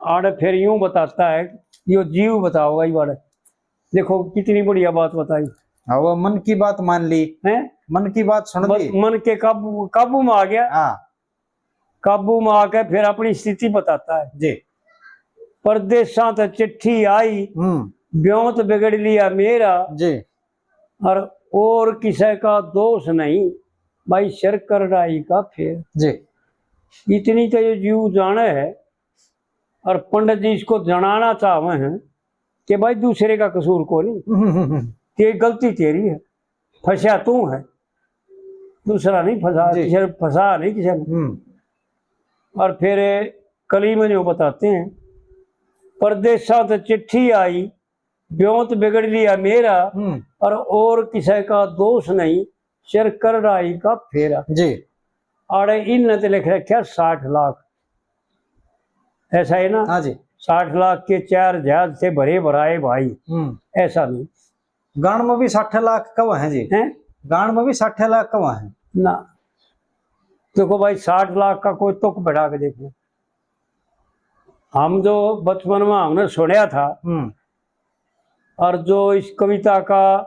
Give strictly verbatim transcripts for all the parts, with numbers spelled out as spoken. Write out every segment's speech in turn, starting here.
आड़े फिर यूं बताता है, यो जीव बताओगा ये वाले। देखो कितनी बढ़िया बात बताई। हाँ, वो मन की बात मान ली, हैं? मन की बात सुन बस ली। मन के काबू, काबू में आ गया। हाँ। काबू में आके फिर अपनी स्थिति बताता है। जी। परदेसां ते चिट्ठी आई, हम्म। ब्योंत बिगड़ लिया मेरा। जी। और, और किसी का दोष नहीं, भाई सिर करड़ाई का फेर। जी। इतनी तो ये जीव जाने है। और पंडित जी इसको जनाना चाहवे हैं कि भाई दूसरे का कसूर को नहीं, हम्म, हम्म, हम्म। ये गलती तेरी है, फंसा तू है, दूसरा नहीं फंसा, जी। किसी ने फंसा नहीं किसी ने। हम्म। और फिर कली में जो बताते हैं, परदेसा तो चिट्ठी आई, ब्योंत बिगड़ लिया मेरा, हम्म। और, और किसी का दोष नहीं, सिर करड़ाई का फेरा। जी। आड़े इनने तो लिख रखा साठ लाख, ऐसा है ना? हाँ जी। साठ लाख के चार जहाज थे भरे भराए भाई, हम्म। ऐसा नहीं। गान में भी साठ लाख कब है जी? हैं? गान में भी साठ लाख कब है? ना, देखो भाई, साठ लाख का कोई तुक बढ़ा के देखो। हम जो बचपन में हमने सुनया था, हम्म। और जो इस कविता का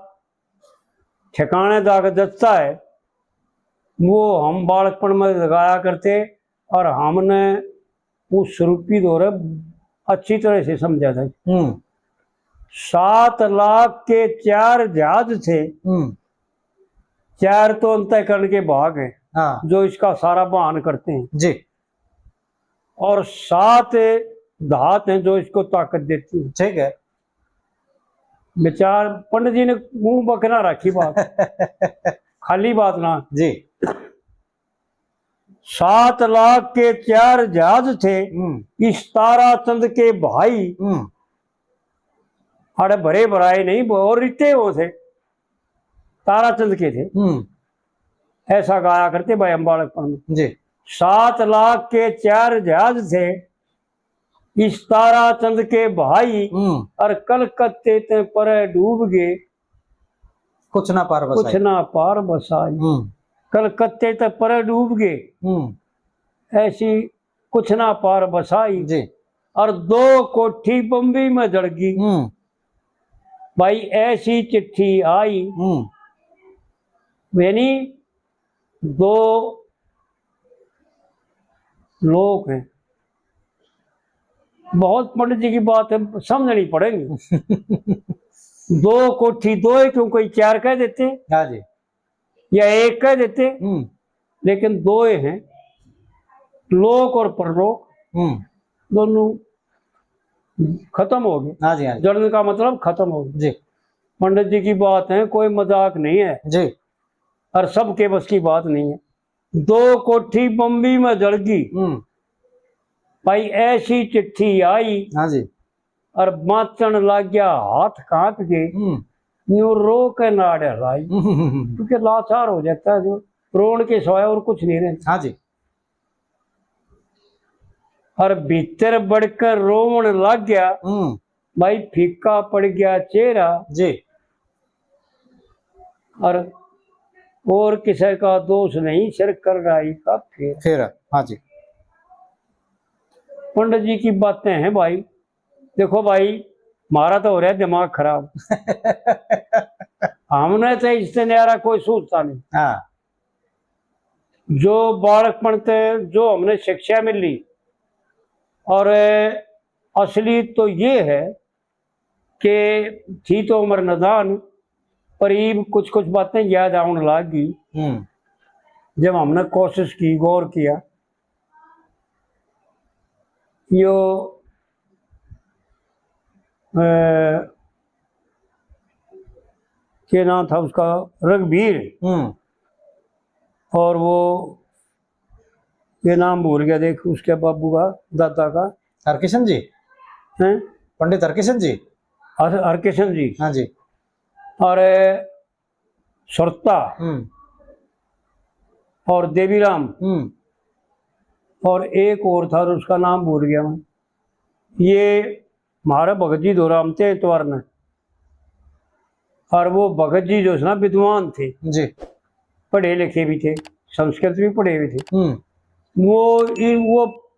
ठिकाने जाके जचता है, वो हम बालकपन में लगाया करते और हमने उस रूपी दौरे अच्छी तरह से समझा था। हम्म। सात लाख के चार जहाज थे, हम्म। चार तो अंतःकरण के भाग हैं, हाँ। जो इसका सारा वहन करते हैं। जी। और सात धात हैं जो इसको ताकत देती है। ठीक है। विचार पंडित जी ने मुंह बकना रखी बात, खाली बात ना। जी। सात लाख के चार जहाज थे, हम्म। इस ताराचंद के भाई। हम्म। अरे भरे भराए नहीं, और रिते हो थे, ताराचंद के थे। हम्म। ऐसा गाया करते भाई हम बालकपन में। जी। सात लाख के चार जहाज थे, इस ताराचंद के भाई, हम्म। और कलकत्ते ते परे डूब गए, कुछ ना पार बसाई। कुछ ना पार बसाई। हम्म। कलकत्ते ते परे डूब गए, हम्म। ऐसी कुछ ना पार बसाई। जी। और दो कोठी बम्बई में जड़ गई। हम्म। भाई ऐसी चिट्ठी आई। हम्म। यानी दो लोग हैं, बहुत पंडित जी की बात है, समझनी पड़ेगी। दो कोठी, दो ही क्यों, कोई चार कह देते, हाँ जी। या एक कह देते, हम्म। लेकिन दो ही हैं, लोक और परलोक, हम्म। दोनों खत्म हो गए। हाँ जी, हाँ जी। जड़न का मतलब खत्म हो गया। जी। पंडित जी की बात है, कोई मजाक नहीं है। जी। और सबके बस की बात नहीं है। दो कोठी बम्बई में जड़ गई। हम्म। भाई ऐसी चिट्ठी आई। हाँ जी। और बांचण लाग गया, हाथ कांप गए। हम्म। न्यू रो के नाड़ हलाई। हम्म। क्योंकि लाचार हो जाता है जो, रोन के सिवाय और कुछ नहीं रहता। हाँ जी। और भीतर बढ़कर रोवण लाग गया। हम्म। भाई फीका पड़ गया चेहरा। जी। और, और किसी का दोष नहीं, सिर करड़ाई का फेर। फेर, हाँ जी। पंडित जी की बातें हैं भाई। देखो भाई, हमारा तो हो रहा है दिमाग खराब। हमने तो इससे न्यारा कोई सोचता नहीं। हाँ। जो बालकपन ते जो हमने शिक्षा मिली, और असली तो ये है कि थी तो उम्र नादान, पर ये कुछ कुछ बातें याद आने लग गई। हम्म। जब हमने कोशिश की, गौर किया, यो, अ, क्या नाम था उसका, रघुबीर। हम्म। और वो, ये नाम भूल गया, देख, उसके बाबू का, दादा का। हरकिशन जी? हैं? पंडित हरकिशन जी? हर-, हरकिशन जी। हाँ जी। और सुरता। हम्म। और देवीराम। हम्म। और एक और था, उसका नाम भूल गया मैं। ये म्हारे भगत जी धोरा आमते हैं इतवार ने, और वो भगत जी जो है ना, विद्वान थे जी, पढ़े लिखे भी थे, संस्कृत भी पढ़े हुए थे। हम्म। वो इन, वो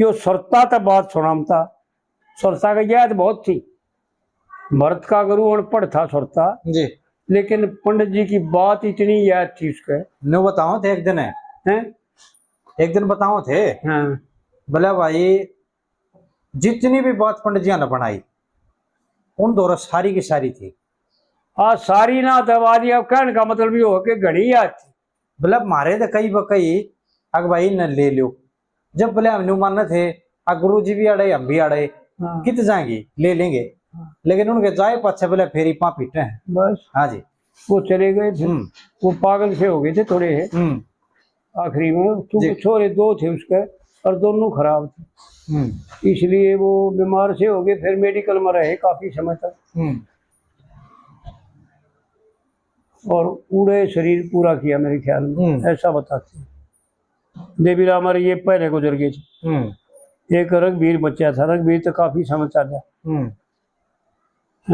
यो सुरता तो बात सुनामता। सुरता का याद बहुत थी। भरत का गुरु अनपढ़ था सुरता, जी। लेकिन पंडित जी की बात इतनी याद थी उसके। न्यू बताओ थे एक दिन है। हैं? एक दिन बताओ थे। हाँ। बोला, भाई, जितनी भी बात पंडित जी ने बनाई, उन दौरान सारी की सारी थी। आ, सारी ना तो बात, ये कहने का मतलब ये हो कि घणी याद थी। बोले, म्हारे तो कई ब कई, अग भाई ने ले लो। जब बोले, हम न्यू माने थे, आ गुरु जी भी अड़े, हम भी अड़े, हाँ। कित जाएंगे, ले लेंगे। हाँ। लेकिन उनके जाए पाछे बोले, फेरी पाँ पीटे हैं। बस। हाँ जी। वो चले गए थे। हम्म। वो पागल से हो गए थे थोड़े। हम्म। आखिरी में, क्योंकि जी। छोरे दो थे उसके और दोनों खराब थे, हम्म। इसलिए वो बीमार से हो गए। फिर मेडिकल में रहे काफी समय तक। हम्म। और उड़े शरीर पूरा किया मेरे ख्याल में, हम्म। ऐसा बताते हैं। देवी राम और ये पहले गुजर गए थे। हम्म। एक रघुवीर बचा था, रघुवीर तो काफी समय चल गया। हम्म। अ,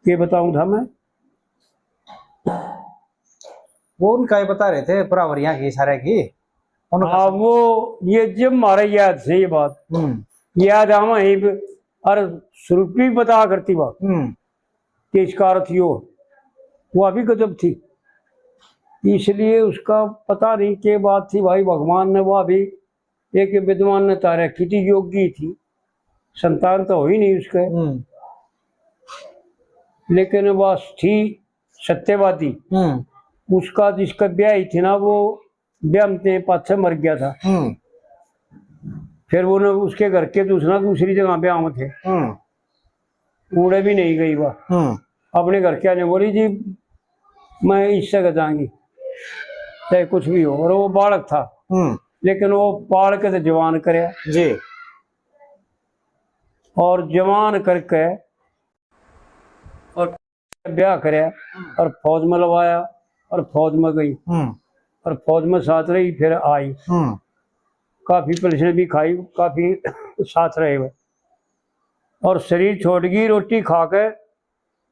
के बताऊं था मैं? वो उनका ही बता रहे थे, भरावरियां की, सारे की। उनका हाँ, सब वो, ये जब मारे याद से ये बात, हम्म। याद आवा ही ब-, और स्वरूपी बता करती बात हम्म। कि इसका अर्थ यो, वो अभी गजब थी। इसलिए उसका पता नहीं के बात थी भाई, भगवान ने वो अभी एक विद्वान ने तारा की थी, योगी थी, संतान तो हुई नहीं उसके, हम्म। लेकिन वह थी सत्यवादी। हम्म। उसका जिसका ब्याह ही थी ना, वो ब्याह में पाछे मर गया था। हम्म। फिर वो न उसके घर के दूसरा, दूसरी जगह ब्याह में थे। हम्म। उड़े भी नहीं गई वह। हम्म। अपने घर के आने बोली, "जी, मैं इससे के जाऊंगी, चाहे कुछ भी हो।" और वो बालक था, हम्म। लेकिन वो पाल के तो जवान करे। जी। और जवान करके और ब्याह करे हम्म। और फौज में लवाया और फौज में गई हम्म। और फौज में साथ रही, फिर आई। हम्म। काफी परेशानी भी खाई, काफी साथ रहे हुए। और शरीर छोड़ गई, रोटी खा के,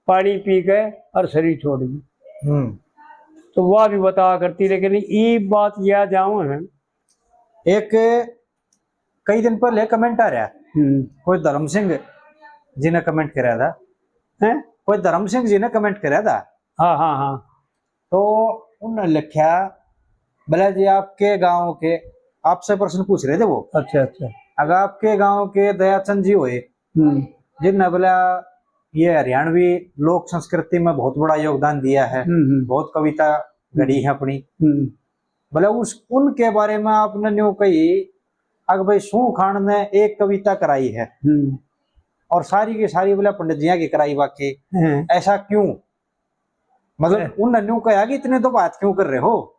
पानी पी के, और शरीर छोड़ गई। हम्म। तो वह भी बता करती, लेकिन ये बात याद आवे है। एक कई दिन पहले कमेंट आ रहा, हम्म। कोई धर्म सिंह जी ने कमेंट करा था, हैं? कोई धर्म सिंह जी ने कमेंट करा था। हाँ, हाँ, हाँ। तो उन्होंने लिखा, बोला जी, आपके गांव के, आपसे प्रश्न पूछ रहे थे वो। अच्छा, अच्छा। अगर आपके गांव के दयाचंद जी हुए, हम्म। जिनने बोला ये हरियाणवी लोक संस्कृति में बहुत बड़ा योगदान दिया है, हम्म, हम्म। बहुत कविता गढ़ी है अपनी। हम्म। बोला उस, उनके बारे में आपने न्यू कही, अग भाई सूं खान ने एक कविता कराई है हम्म। और सारी की सारी बोला पंडित जिया की कराई वाकई। हम्म। ऐसा क्यों? मतलब हैं। उनने न्यू कहा कि इतने तो बात क्यों कर रहे हो?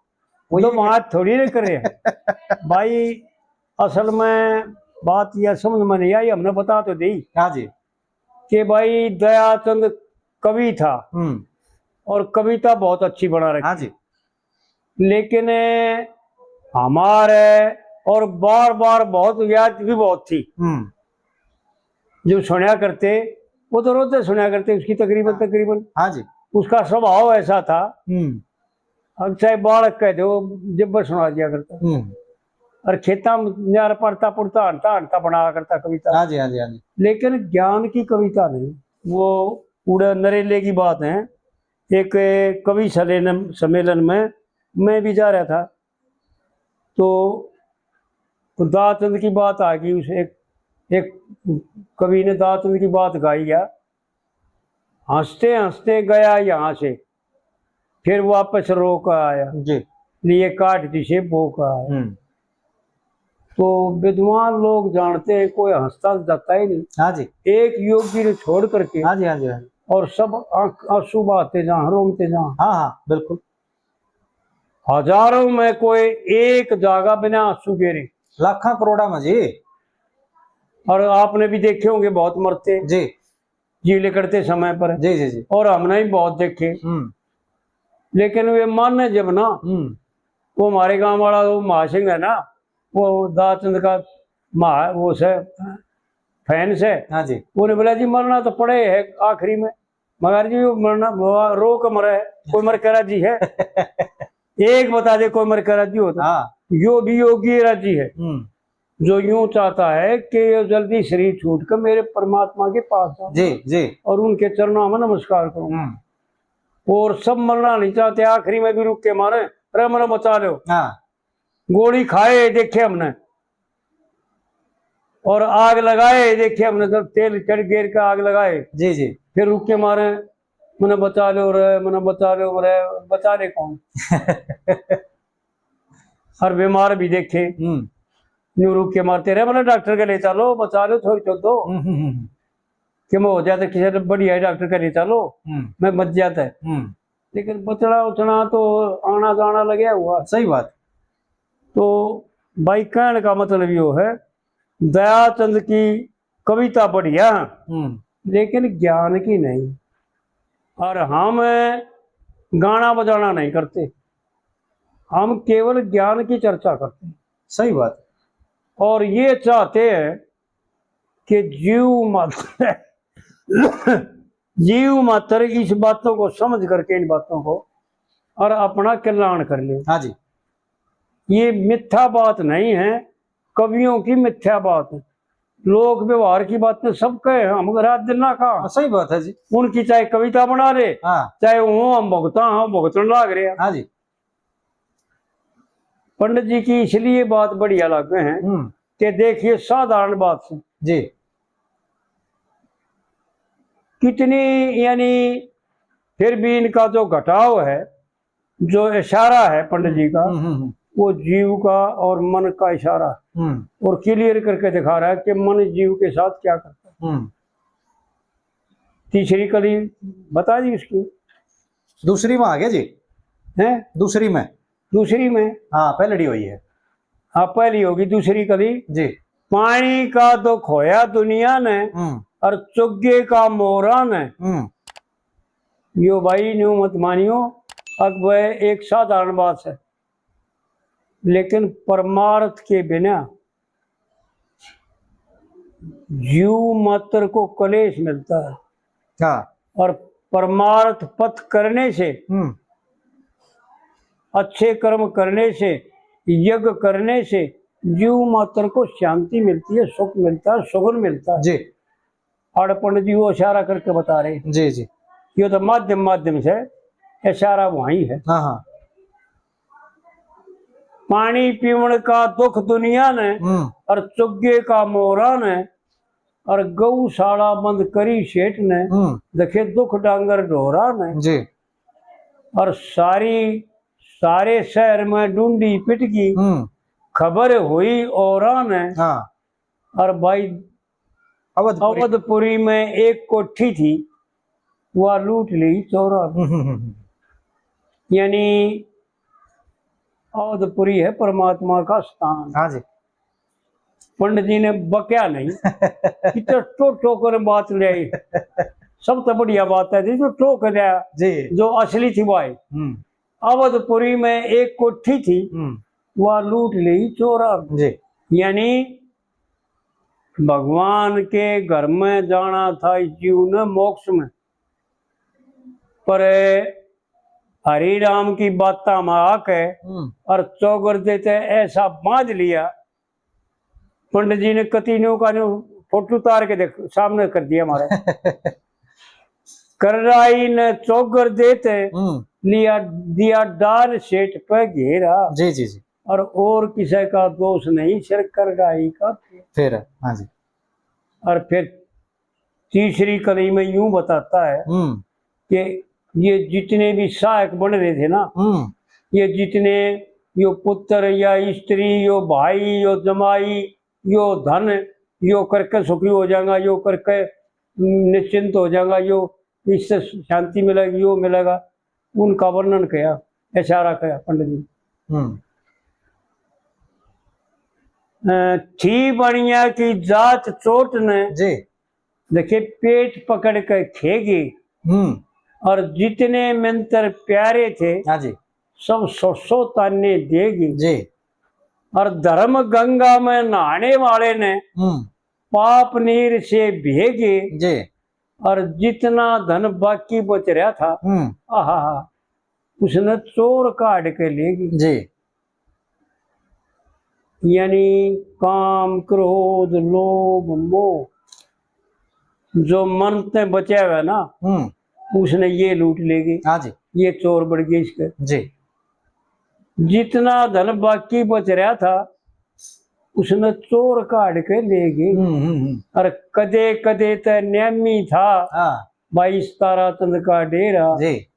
वो तो ये बात थोड़ी ना कर रहे हैं। भाई, असल में बात यह समझ में नहीं आई, हमने बता तो दी। हाँ जी। कि भाई दयाचंद कवि था हम्म। और कविता बहुत अच्छी बना रखी। हाँ जी। लेकिन हमारे और बार बार बहुत याद भी बहुत थी। हम्म। जो सुनया करते, वो तो रोज सुनया करते, उसकी तकरीबन, हाँ। तकरीबन हाँ जी। उसका स्वभाव ऐसा था, हम्म। अब चाहे बालक कह दो, जब बस सुना दिया करता। हम्म। और खेता में यार पढ़ता पढ़ता, हंता हंता बना करता कविता। हाँ जी, हाँ जी, हाँ जी। लेकिन ज्ञान की कविता नहीं। वो उड़े नरेले की बात है, एक कवि सलेन-, सम्मेलन में मैं भी जा रहा था, तो दाचंद की बात आ गई। उस एक, एक कवि ने दाचंद की बात गाई है, "हंसते हंसते गया यहाँ से, फिर वापस रो कर आया, जी। लिए काट दिसे बो कर आया।" हम्म। तो विद्वान लोग जानते हैं, कोई हंसता जाता ही नहीं। हाँ जी। एक योगी ने छोड़ करके हाँ जी, हाँ जी, हाँ जी। और सब आंख, आंसू बहाते जा, रोते जा। हाँ, हाँ, बिल्कुल। हजारों में कोई एक जागा बिना आंसू के रे। लाखां करोड़ा में जी। और आपने भी देखे होंगे बहुत मरते जी। जी लिकड़ते समय पर। जी, जी, जी। और हमने भी बहुत देखे। हम्म। लेकिन वे माने जब ना, हम्म। वो हमारे गांव वाला वो महासिंह है ना, वो दाचंद का महा-, वो से, फैन से। हाँ जी। उन्हें बोला, "जी, मरना तो पड़े है आखिरी में।" मगर जी, वो मरना, वो रो के मरे, कोई मर के राजी है? एक बता दे, कोई मर के राजी होता? हाँ। यो भी योगी राजी है, हम्म। जो यूं चाहता है कि ये जल्दी शरीर छूट कर मेरे परमात्मा के पास जाओ जी, जी। और उनके चरणों में नमस्कार करूं। हम्म। और सब मरना नहीं चाहते, आखिरी में भी रुक के मारे, "अरे, मने बचा लो।" हाँ। गोली खाए देखे हमने, और आग लगाए देखे हमने, जब तेल चढ़ गेर के आग लगाए, जी, जी। फिर रुक के मारे, "मने बचा लो रे, मने बचा लो रे।" बचा ले कौन? और बीमार भी देखे, हम्म। न्यू रुक के मारते रहे, "मने डॉक्टर के ले चलो, बचा लो, थोड़ी चल दो।" हम्म, हम्म, हम्म। कि मैं हो जाता, किसी ने बढ़िया डॉक्टर के ले चलो, हम्म। मैं बच जाता है। हम्म। लेकिन बचना उचना तो आना जाना लगे हुआ। सही बात। तो भाई, कहने का मतलब यो है, दयाचंद की कविता बढ़िया, हम्म। लेकिन ज्ञान की नहीं। और हम गाना बजाना नहीं करते, हम केवल ज्ञान की चर्चा करते हैं। सही बात। और ये चाहते हैं कि जीव मात्र, जीव मात्र इस बातों को समझ करके, इन बातों को, और अपना कल्याण कर ले। हाँ जी। ये मिथ्या बात नहीं है, कवियों की मिथ्या बात है। लोक व्यवहार की बातें सब कहे, हम रात दिन ना कहा। हाँ, सही बात है जी। उनकी चाहे कविता बना ले, हाँ। चाहे वो हम भुगता, हम भुगतन लाग रहे हैं। हाँ जी। पंडित जी की इसलिए बात बढ़िया लागे हैं हम्म। कि देखिए, साधारण बात से जी। कितनी, यानी, फिर भी इनका जो घटाव है, जो इशारा है पंडित जी का, हम्म, हम्म, हम्म। वो जीव का और मन का इशारा, हम्म। और क्लियर करके दिखा रहा है कि मन जीव के साथ क्या करता है। हम्म। तीसरी कली बता दी उसकी। दूसरी में आ गया जी। हैं? दूसरी में। दूसरी में। हाँ, पहलड़ी हुई है। हाँ, पहली होगी, दूसरी कली। जी। पानी का दुख होया दुनिया ने, हम्म। और चुग्गे का मोरा ने। हम्म। यो भाई, न्यू मत मानियो, अब वह एक साधारण बात है, लेकिन परमार्थ के बिना जीव मात्र को कलेश मिलता है। हाँ। और परमार्थ पथ करने से, हम्म। अच्छे कर्म करने से, यज्ञ करने से जीव मात्र को शांति मिलती है, सुख मिलता है, सुगुन मिलता है। जी। और पंडित जी वो इशारा करके बता रहे। जी, जी। ये तो माध्यम, माध्यम से इशारा वही है। हाँ, हाँ। पानी पीवण का दुख दुनिया ने, हम्म। और चुग्गे का मोरा ने, और गौशाला बंद करी सेठ ने, हम्म। देखे दुख डांगर ढोरा ने। जी। और सारी, सारे शहर में डूंडी पिट गई, हम्म। खबर हुई औरा ने। हाँ। और भाई, अवधपुरी। अवधपुरी में एक कोठी थी, वह लूट ली चोरा ने। हम्म, हम्म, हम्म। यानी अवधपुरी है परमात्मा का स्थान। हाँ जी। पंडित जी ने बक्या नहीं, कितना टो टो कर बात ले आई। सब तो बढ़िया बात है जी, जो टो कर आया, जी। जो असली थी भाई। हम्म। अवधपुरी में एक कोठी थी, हम्म। वह लूट ली चोरा ने। जी। यानी भगवान के घर में जाना था इस जीव ने, मोक्ष में, पर हरि राम की बातां में आके हम्म। और चौगरदे ते ऐसा बांध लिया। पंडित जी ने कति न्यू का न्यू फोटो उतार के देख, सामने कर दिया हमारे। करराई ने चौगरदे ते हम्म। लिया, दिया डाल सेठ पे घेरा। जी, जी, जी। और, और किसी का दोष नहीं, सिर करराई का। फिर, हाँ जी। और फिर तीसरी कली में यूं बताता है हम्म। कि ये जितने भी सहायक बन रहे थे ना, हम्म। ये जितने, यो पुत्र या स्त्री, यो भाई, यो जमाई, यो धन, यो करके सुखी हो जाएगा, यो करके निश्चिंत हो जाएगा, यो इससे शांति मिलेगी, यो मिलेगा, उनका वर्णन किया, इशारा किया पंडित जी। हम्म। अ, थी बनिया की जात चोट ने, जी। देखे, पेट पकड़ के खेगी। हम्म। और जितने मंत्र प्यारे थे, हाँ जी। सब सौ सौ ताने देगी। जी। और धर्म गंगा में नहाने वाले ने हम्म। पाप नीर से भेगी। जी। और जितना धन बाकी बच रहा था, हम्म। आहा, उसने चोर काढ़ के ले गई। जी। यानी काम, क्रोध, लोभ, मोह, जो मन ते बचा हुआ ना, हम्म। उसने ये लूट लेगी। हाँ जी। ये चोर बढ़ गए इसके। जी। जितना धन बाकी बच रहा था, उसने चोर काढ़ के ले गए। हम्म, हम्म, हम्म। और कदे कदे ते न्यामी था, हाँ। भाई, तारा चंद का डेरा। जी।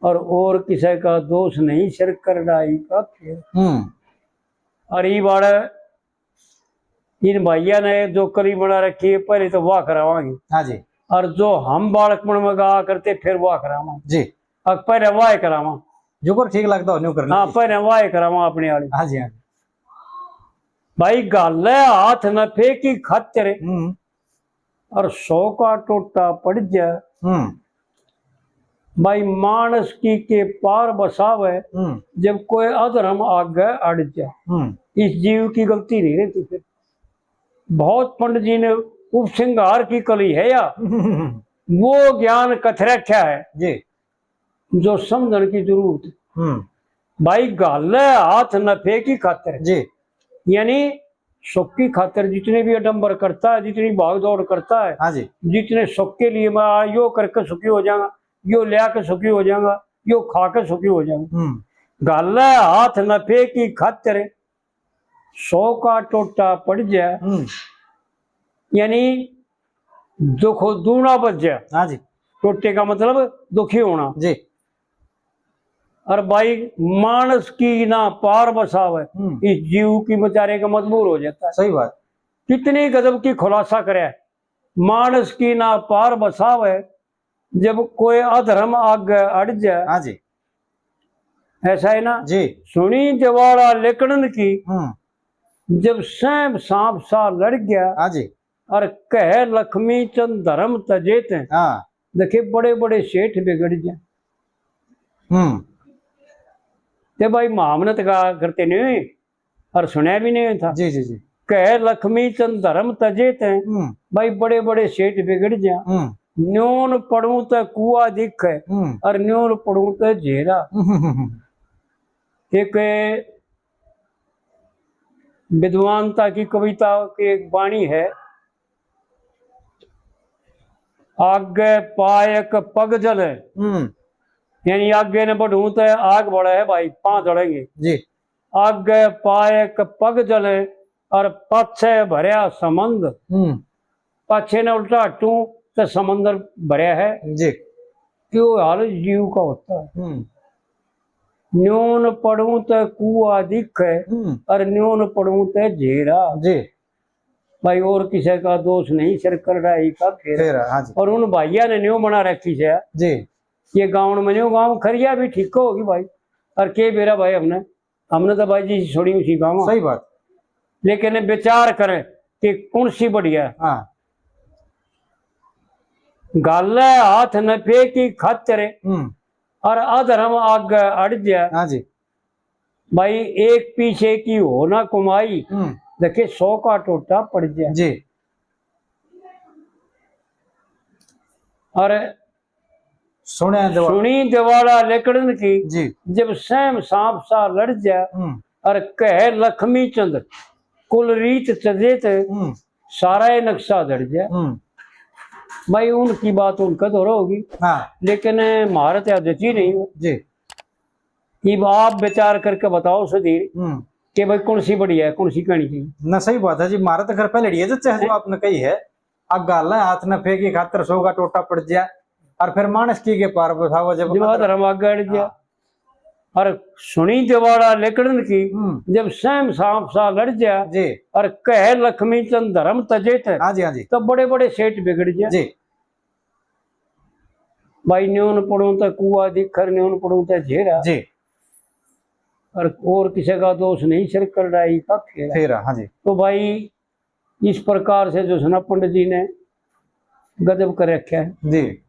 और, और किसी का दोष नहीं, सिर करड़ाई का फेर। हम्म। और ये बार इन भाइया ने जो कली बना रखी है, पहले तो वाह करावांगे। हाँ जी। और जो हम बालकपण में गाया करते, फिर वाह करावांगे। जी। अब पहले वाह करावां। जो कर ठीक लगता हो, न्यू करना हाँ, जी। पहले वाह करावां अपने वाली। हाँ जी, हाँ जी। भाई, गाले हाथ न फेंकी खातिर, हम्म। और सौ का टोटा पड़ जा। हम्म। भाई, मानस की के पार बसावे, हम्म। जब कोई अधर्म आगे अड़ जा। हम्म। इस जीव की गलती नहीं रहती फिर। बहुत पंडित जी ने उपसंहार की कली है या, वो ज्ञान कथ रखा है जी। जो समझण की जरूरत है। हम्म। भाई, गाले हाथ नफे की खातिर। जी। यानी सुख की खातिर जितने भी आडंबर करता है, जितनी भाग दौड़ करता है, हाँ जी। जितने सुख के लिए मैं आ यो करके सुखी हो जाऊंगा, यो लिया के सुखी हो जाऊंगा, यो खा के सुखी हो जाऊंगा। हम्म। गाले हाथ नफे की खातिर सौ का टोटा पड़ जाए, हम्म। यानी दुख दूना बच जाए। हाँ जी। टोटे का मतलब दुखी होना। जी। और भाई, मानस की ना पार बसावे, हम्म। इस जीव की बेचारे का मजबूर हो जाता है। सही बात। कितनी गजब की खुलासा करे, मानस की ना पार बसावे, जब कोई अधर्म आगे अड़ जाए। हाँ जी। ऐसा है ना? जी। सुनी दिवाला लेकड़न की, हम्म। जब सैम सांप सा लड़ गया, हाँ जी। और कहे लक्ष्मी चंद धर्म तजे ते। हाँ। देखे, बड़े बड़े सेठ बिगड़ गए। हम्म। ते भाई, महामनत का करते नहीं, और सुना भी नहीं था। जी, जी, जी। कहे लक्ष्मी चंद धर्म तजे ते, हम्म। भाई, बड़े बड़े सेठ बिगड़ जा। हम्म। न्यून पड़ूं ते कुआ दिखे, हम्म। और न्यून पड़ूं ते झेरा। हम्म, हम्म, हम्म। एक विद्वानता की कविता की एक बाणी है, आगे पायक पग जले, हम्म। यानी आगे ने बढ़ूं ते आग बढ़े है भाई, पांव जलेंगे। जी। आगे पायक पग जले और पाछे भरया समंद। हम्म। पाछे ने उल्टा हटूं तो समंदर भरया है। जी। यो हाल जीव का होता है। हम्म। न्यून पड़ूं तो कुआ दिखे, हम्म। और न्यून पड़ूं तो झेरा। जी। भाई, और किसी का दोष नहीं, सिर करड़ाई का फेरा। फेरा, हाँ जी। और उन भाइया ने न्यू बना रखी है जी। ये गाँव में न्यू गाँव खरिया भी ठीक होगी भाई। और के बेरा भाई, हमने, हमने तो भाई जी छोड़ी उसी गाँव। सही बात। लेकिन विचार करें कि कौन सी बढ़िया है। हाँ। गाले हाथ नफे की खातिर, हम्म। और अधर्म आगे अड़ जा। हाँ जी। भाई, एक पीछे की हो ना कमाई, हम्म। देखे सौ का टोटा पड़ जा। जी। और सुने दिवा- सुनी दिवाला लेकड़न की, जी। जब सैम सांप सा लड़ जा, हम्म। और कहे लक्ष्मी चंद कुल रीत चजे ते, हम्म। सारा ये नक्शा धड़ जा। हम्म। भाई, उनकी बात उनका धोरा होगी। हाँ। लेकिन म्हारे ते जची नहीं। जी। इब आप विचार करके बताओ सुधीर, हम्म। कि भाई, कौन सी बढ़िया है, कौन सी कहनी चाहिए। ना, सही बात है जी, म्हारे तो घर पहले ये जच्चे है जो आपने कही है। अब गाल है हाथ न फेंकी खातर सौ का टोटा पड़ जा, और फिर मानस की के पार बसावा जब जब अधर्म आगे अड़ जा। हाँ। और सुनी दिवाला लेकड़न की, हम्म। जब सैम सांप सा लड़ जा, जी। और कहे लक्ष्मी चंद धर्म तजे ते, हाँ जी, हाँ जी। तो बड़े बड़े सेठ बिगड़ जा। जी। भाई, न्यून पड़ूं ते कुआ दिखर, न्यून पड़ूं ते झेरा। जी। और, और किसी का दोष नहीं, सिर करड़ाई का फेरा। फेरा, हाँ जी। तो भाई, इस प्रकार से जो है ना, पंडित जी ने गजब कर रखा है। जी।